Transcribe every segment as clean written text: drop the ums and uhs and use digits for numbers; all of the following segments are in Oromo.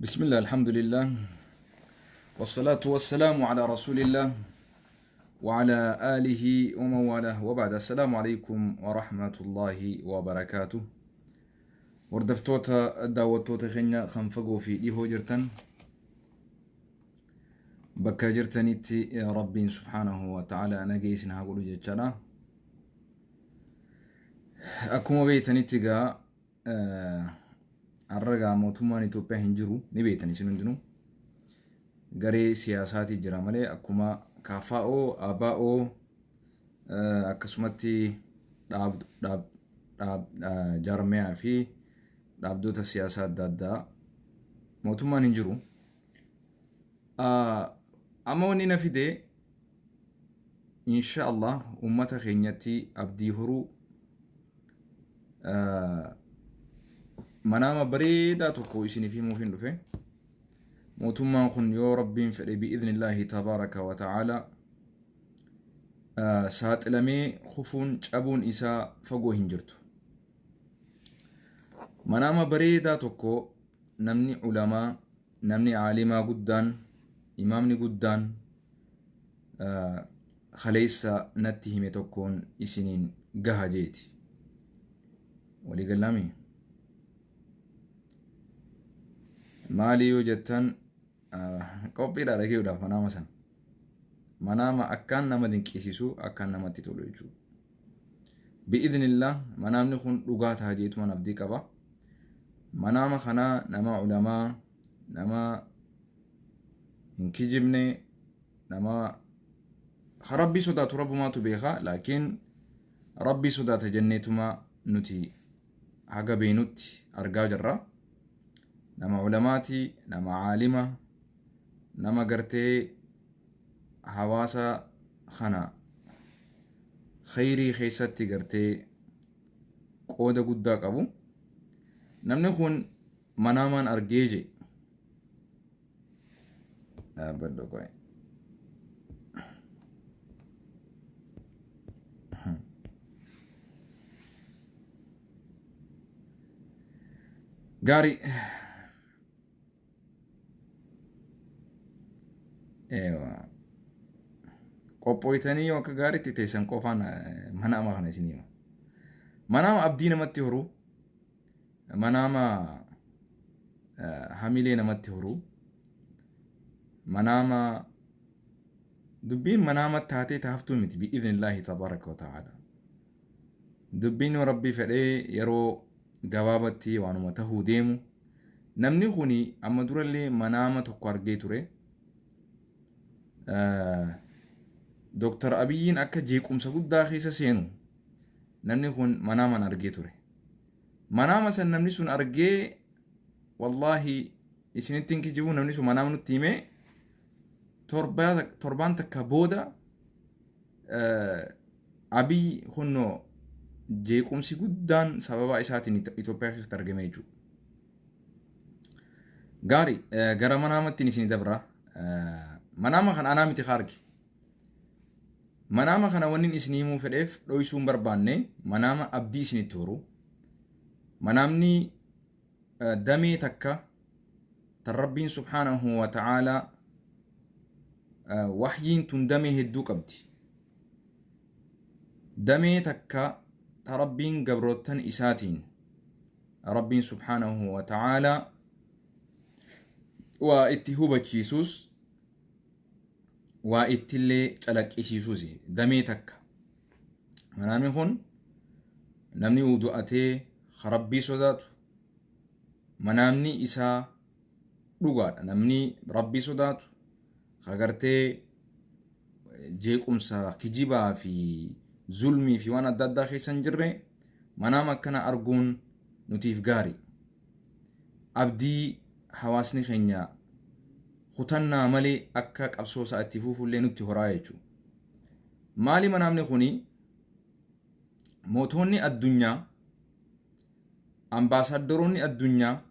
بسم الله الحمد لله والصلاة والسلام على رسول الله وعلى آله ومن والاه وبعد السلام عليكم ورحمة الله وبركاته. Hordoftoota daawwattoota keenya kan fagoo fi dhihoo jirtan bakka jirtanitti Rabbiin subhaanahu wa ta'ala nagee isin haa godhu jechaadha. Akkuma beektanitti egaa har'a egaa mootummaan Itoophiyaa hin jiru ni beektan isin hundinuu. Garee siyaasaati jira malee akkuma KFO, ABO akkasumatti jaarmiyaa fi dhaabdota siyaasaa adda addaa mootummaan hin jiru. Amma wanni na fide insha Allah uummata keenyatti abdii horuu manaama bareedaa tokko isiniif himuuf hin dhufe. Mootummaan kun yoo Rabbiin fedhe bi'idhnillaahi tabaaraka wa ta'aala saaxilamee kufuun cabuun isaa fagoo hin jirtu. Manaama bareedaa tokko namni ulamaa, namni aalimaa guddaan, imaamni guddaan kaleessa natti hime tokkoon isiniin gaha jeeti. Walii gallaami? Maali yoo jettan qophiidha dhagee'uudhaaf manaama sana. Manaama akkaan nama dinqisiisu akkaan namatti tolu jechuudha. Bi'idhnillah manaamni kun dhugaa ta'a jeetuman abdii qaba. Manaama kana nama ulamaa, nama hin kijibne, nama Rabbii sodaatu Rabbumaatu beeka, laakiin Rabbii sodaata jenneetuma nuti haga beenutti argaa jirra. Nama ulamaati, nama aalima, nama gartee hawaasa kana khayrii keessatti gartee qooda guddaa qabu. Namni kun manaamaan argee je. Dhaabbadhu qoy. Gaarii. Eewa. Qophooytanii yoo akka gaariitti teessan qofaan manaama kana isinii hima. Manaama abdii namatti horu, manaama hamilee namatti horu, manaama dubbiin manaama taatee taaftuu miti bi'idhnillaahi tabaaraka wa ta'aala. Dubbiin yoo Rabbii fedhee yeroo gabaabatti waanuma tahuu deemu. Namni kuni amma durallee manaama tokko argee ture. Dooktar Abiyyiin akka jeequmsa guddaa keessa seenu namni kun manaamaan argee ture. Manaama san namni sun argee wallaahi isinitti hin kijibu, namni sun manaama nutti himee torbaan takka booda Abiy kunnoo jeequmsi guddaan sababa isaatiin Itoophiyaa keessatti argame jechuudha. Gaarii, gara manaamatti isin dabra. Manaama kana anaa miti arge. Manaama kana wanni isin himuu fedheef dhoysuu hin barbaanne, manaama abdii isinitti horu. Manaamni damee takka tan Rabbiin subhaanahu wa ta'aalaa wahyiin tun damee hedduu qabdi. Damee takka ta Rabbiin gabroottan isaatiin Rabbiin subhaanahu wa ta'aalaa waa itti hubachiisus waa ittillee calaqqisiisus damee takka. Manaamni kun namni wudu'atee Rabbii sodaatu manaamni isaa dhugaadha. Namni Rabbii sodaatu agartee jeequmsa kijibaa fi zulmii fi waan adda addaa keessa hin jirre manaama akkana arguun nutiif gaari. Abdii hawaasni keenya kutannaa malee akka qabsoo isaa itti fuufullee nutti horaa jechuudha. Maali manaamni kuni? Mootonni addunyaa, ambaasaaddaroonni addunyaa,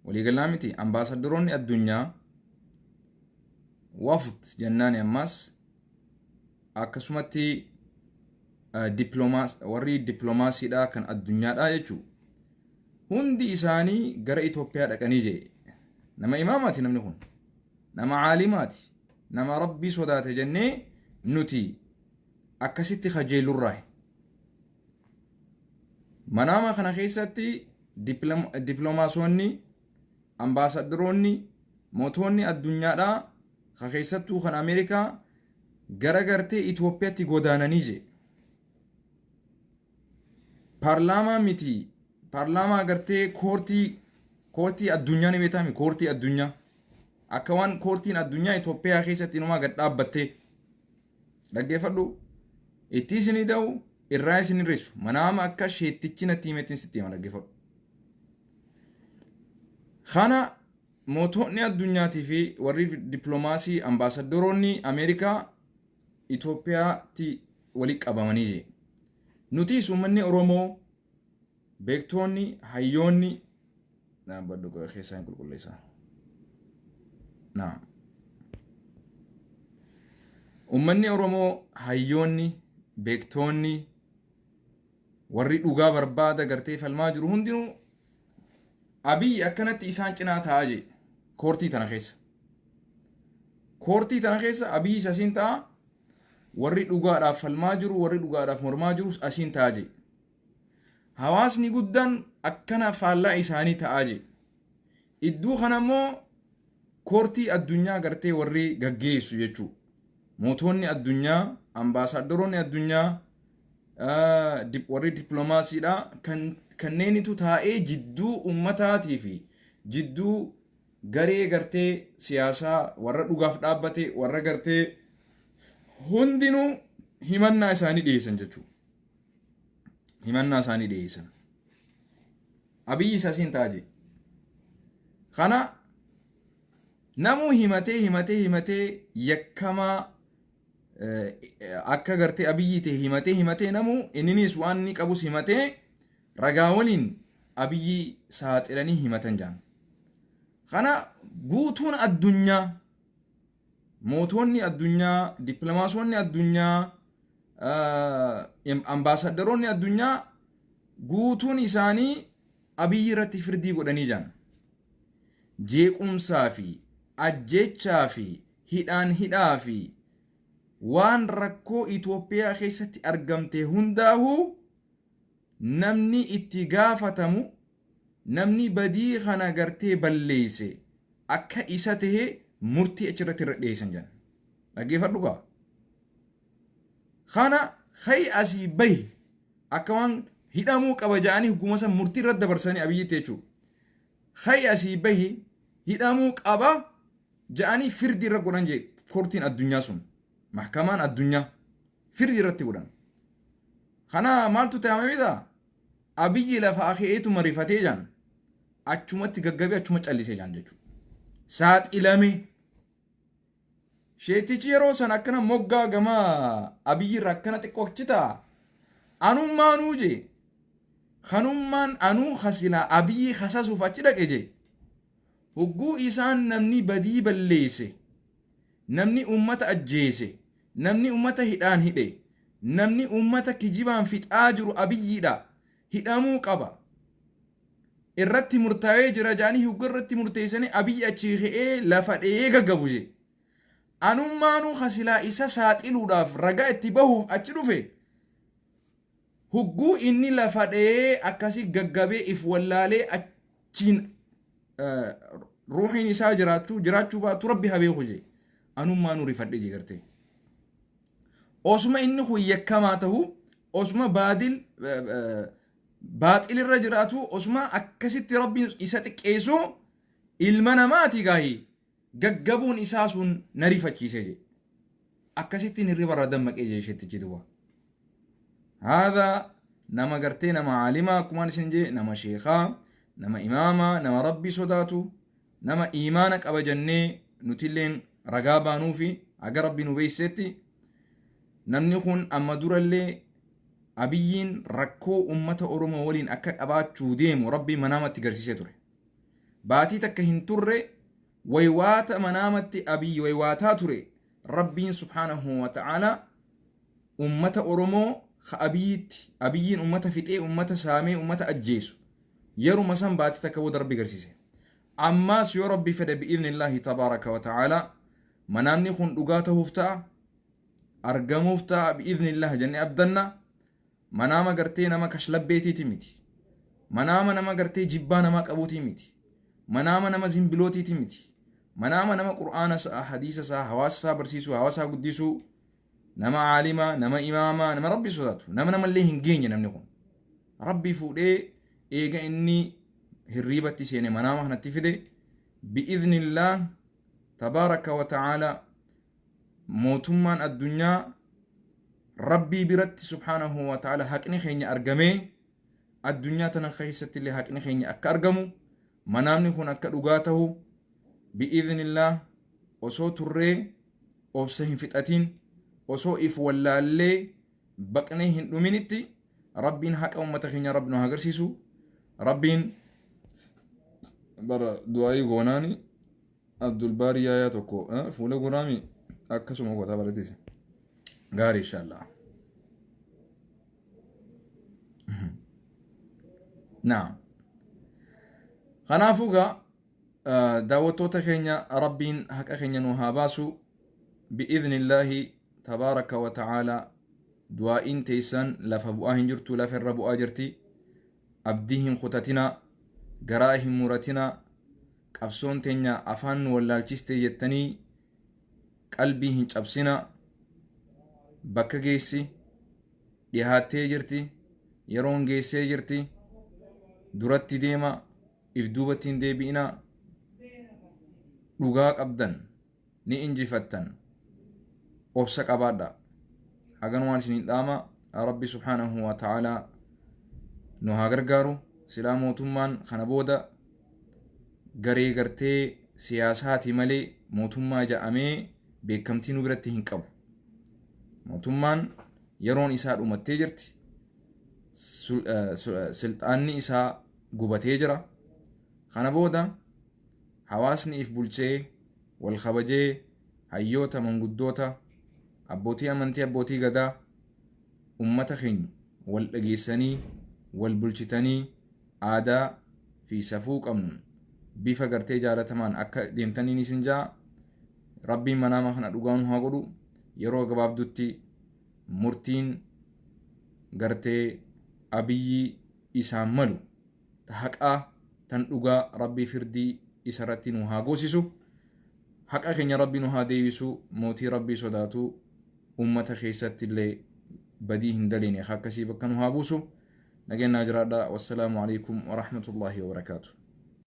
waliigalaa miti, ambaasaaddaroonni addunyaa wafd jennaani ammas akkasumatti warri dippiloomaasiidhaa kan addunyaadhaa jechuudha. Hundi isaanii gara Itoophiyaa dhaqanii jee. Nama imaamaati namni kun. Nama caalimaati. Nama Rabbii sodaate jennee nuti akkasitti kajeelurraa. Manaama kana keessatti dippiloomaasonni, ambaasaddaroonni, mootonni addunyaadhaa ka keessattuu kan Ameerikaa gara gartee Itoophiyaatti godaananii jee. Paarlaamaa miti, paarlaamaa gartee koortii addunyaa ni beektaami, koortii addunyaa. Akka waan koortiin addunyaa Itoophiyaa keessatti inumaa gad dhaabbattee. Dhaggeeffadhu, itti isinii da'u irraa isin hir'isu, manaama akka sheettichi natti himettiin sitti hima, dhaggeeffadhu. Kana mootonni addunyaatii fi warri dippiloomaasii, ambaasaddaroonni Ameerikaa Itoophiyaatti walitti qabamanii jee. Nutis uummanni Oromoo, beektoonni, hayyoonni, dhaabbadhu, keessaa hin qulqulleessaa. Naam. Uummanni Oromoo, hayyoonni, beektoonni, warri dhugaa barbaada gartee falmaa jiru hundinuu Abiyyi akkanatti isaan cinaa taa'aa jee koortii tana keessa. Koortii tana keessa Abiyyi asiin ta'a, warri dhugaadhaaf falmaa jiru, warri dhugaadhaaf mormaa jirus asiin taa'aa jee. Hawaasni guddaan akkana faallaa isaanii ta'aa jee. Iddoo kana immoo koortii addunyaa gartee warri gaggeessu jechuudha. Mootonni addunyaa, ambaasaaddaroonni addunyaa, warri dippiloomaasiidha kan kanneenitu taa'ee jidduu ummataatii fi jidduu garee gartee siyaasaa, warra dhugaaf dhaabbate, warra gartee hundinuu himannaa isaanii dhiyeessan jechuudha. Himannaa isaanii dhiyeessan. Abiyyi isa asiin ta'a jee. Kana namuu himatee himatee himatee, yakkamaa akka gartee Abiyyi ta'e himatee himatee, namuu inninis waan inni qabus himatee, ragaa waliin Abiyyi saaxilanii himatan jaan. Kana guutuun addunyaa, mootonni addunyaa, dippiloomaasonni addunyaa, ambaasaddaroonni addunyaa guutuun isaanii Abiyyi irratti firdii godhanii jaan. Jeequmsaa fi ajjechaa fi hidhaan hidhaa fi waan rakkoo Itoophiyaa keessatti argamte hundaa'uu namni itti gaafatamu, namni badii kana gartee balleesse akka isa tahe murtii achirratti irra dhiyeessan jedhan. Dhaggeeffadhu gaa. Kana hayi asii bahi, akka waan hidhamuu qaba jedhanii hugguma san murtii irratti dabarsanii Abiyyitti jechuudha. Hayi asii bahi, hidhamuu qaba jedhanii firdii irra godhan jee koortiin addunyaa sun, mahkamaan addunyaa firdii irratti godhan. Kana maaltu ta'ame beektaa? Abiyyi lafaa ka'eetuma rifatee jaan, achumatti gaggabee, achuma callisee jaan jechuudha. Saaxilame. Sheetichi yeroo san akkana moggaa gama Abiyyi irra akkana xiqqoo achi ta'a. Anummaanuu jee. Kanummaan anuu kasilaa Abiyyi kasasuuf achi dhaqe jee. Hogguu isaan namni badii balleesse, namni uummata ajjeese, namni uummata hidhaan hidhe, namni uummata kijibaan fixaa jiru Abiyyiidha. Hidhamuu qaba. Irratti murtaa'ee jira jaanii hogga irratti murteessanii, Abiyyi achii ka'ee lafa dha'ee gaggabu jee. Anummaanuu kasilaa isa saaxiluudhaaf ragaa itti bahuuf achi dhufe. Hogguu inni lafa dha'ee akkasii gaggabee if wallaalee achiin ruuxiin isaa jiraachuu baatu Rabbi haa beeku jee. Anummaanuu rifadhe jee gartee. Osuma inni kun yakkamaa ta'u, osuma baadil baaxilirra jiraatu, osuma akkasitti Rabbiin isa xiqqeessu, ilma namaati gaahi, gaggabuun isaa sun na rifachiise jee. Akkasittiin hirriba irraa dammaqee jee isheettichi duba. Haadha nama gartee nama caalimaa, akkumaan isin jee, nama sheekaa, nama imaamaa, nama Rabbii sodaatu, nama iimaana qaba jennee nutilleen ragaa baanuufi haga Rabbi nu beeysetti, namni kun amma durallee Abiyyiin rakkoo ummata Oromoo waliin akka qabaachuu deemu Rabbiin manaamatti garsiisee ture. Baatii takka hin turre, waywaata manaamatti Abiyyi waywaataa ture, Rabbiin subhaanahu wa ta'aalaa ummata Oromoo ka Abiyyitti, Abiyyiin ummata fixee, ummata saamee, ummata ajjeesu, Yeruma san baatii takka booda Rabbi garsiise. Ammaas yoo Rabbi fedhe, bi'idhnillaahi tabaaraka wa ta'aalaa, manaamni kun dhugaa ta'uuf ta'a, argamuuf ta'a bi'idhnillah jennee abdanna. Manaama gartee nama kashlabbeetiiti miti. Manaama nama gartee jibbaa namaa qabuutii miti. Manaama nama zimbilootiiti miti. Manaama nama Qur'aana isaa, hadiisa isaa, hawaasa isaa barsiisuu, hawaasa isaa guddisuu, nama caalimaa, nama imaamaa, nama Rabbi sodaatu, nama namallee hin geenye namni kun. Rabbi fuudhee eega inni hirriibatti seene manaama kanatti fide. Bi'idhnillah tabaaraka wa ta'aalaa, mootummaan addunyaa Rabbii biratti subhaanahu wa ta'ala haqni keenya argamee, addunyaa tana keessatti illee haqni keenya akka argamu, manaamni kun akka dhugaa ta'u, bi'idhnillah osoo turree obsa hin fixatiin, osoo if wallaallee baqnee hin dhuminitti, Rabbiin haqa ummata keenya Rabbi nu haa agarsiisu. Rabbiin bara du'aayii goonaani Abdulbaarii yaayaa tokko fuula goraami akkasuma gotaa baratise gaarii inshallah. Naam. Kanaafuu gaa daawwattoota keenya, Rabbiin haqa keenya nu haa baasu bi'idhnillaahi tabaaraka wa ta'aalaa. Du'aa'iin teessan lafa bu'aa hin jirtu, lafa irra bu'aa jirti. Abdii hin kutatinaa, garaa hin muratinaa. Qabsoon teenya afaan nu wallaalchiste jettanii qalbii hin cabsinaa. Bakka geessi dhihaattee jirti, yeroon geessee jirti. Duratti deema, if duubatti hin deebi'inaa. Dhugaa qabdan, ni injifattan. Obsa qabaadha. Hagan waan isiniin dhaama. Rabbi subhaanahu wa ta'aalaa nu haa gargaaru. Silaa mootummaan kana booda garee gartee siyaasaati malee mootummaa ja'amee beekamtii nu biratti hin qabu. Mootummaan yeroon isaa dhumattee jirti. Silxaanni isaa gubatee jira. Kana booda hawaasni if bulchee, wal kabajee, hayyoota, manguddoota, abbootii amantii, abbootii gadaa, ummata keenya wal dhageessanii wal bulchitanii, aadaa fi safuu qabnuun bifa gartee jaalatamaan akka deemtaniin isin jaa. Rabbiin manaama kana dhugaa nu haa godhu. Yeroo gabaabdutti murtiin gartee Abiyyi isaan malu, ta haqaa, tan dhugaa, Rabbii firdii isarratti nu haa goosisu. Haqa keenya Rabbi nu haa deebisu. Mootii Rabbii sodaatu, ummata keessatti illee badii hin daleene akkasii bakka nu haa buusu. Nageenyaa jiraadha. Wassalaamu alaikum warahmatullaahi wabarakaatu.